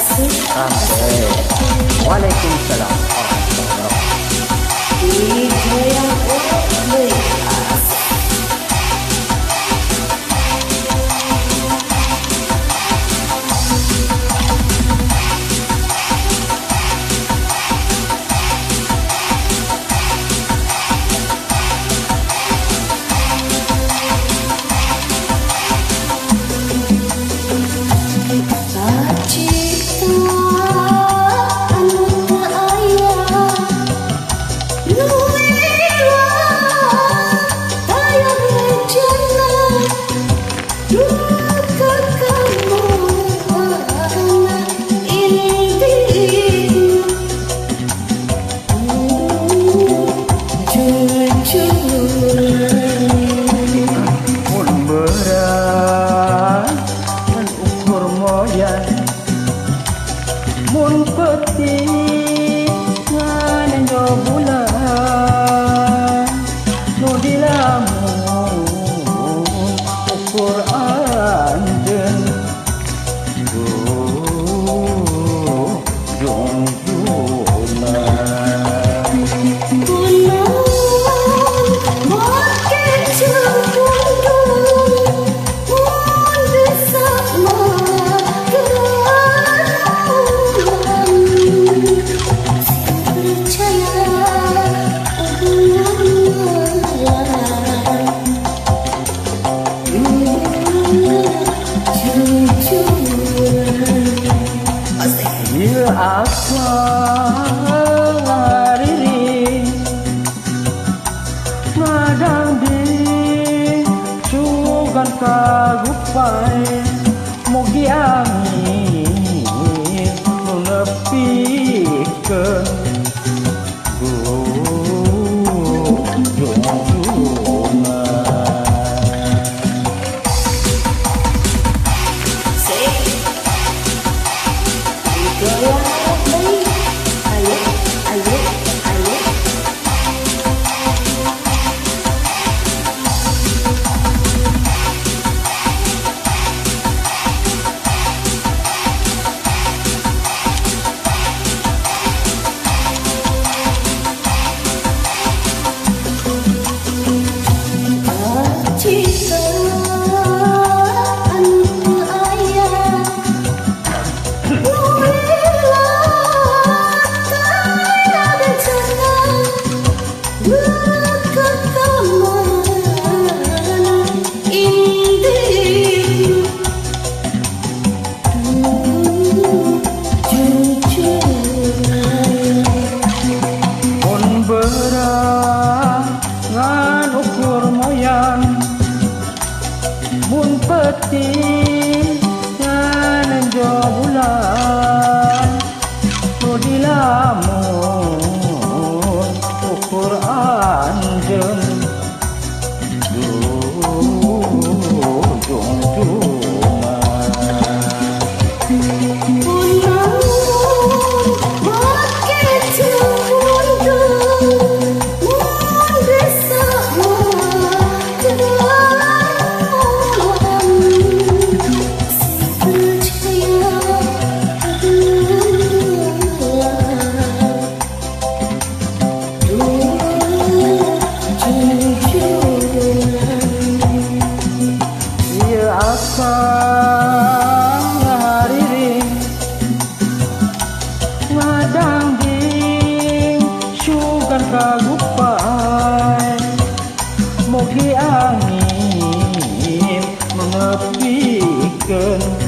Asik. Sampai. Waalaikumsalam warahmatullahi wabarakatuh. Digoyang deui. Asik. Mun peti ngan bulan nu dilamun ukur anjeun duh jungjunan. Kagupai mugi angin nu nepikeun duh jungjunan. Digoyang deui. Ayo, ayo, ayo. Mun peti ngan enjo bulan nu dilamun ukur anjeun duh jungjunan. Kagupai mugi angin mengepikeun.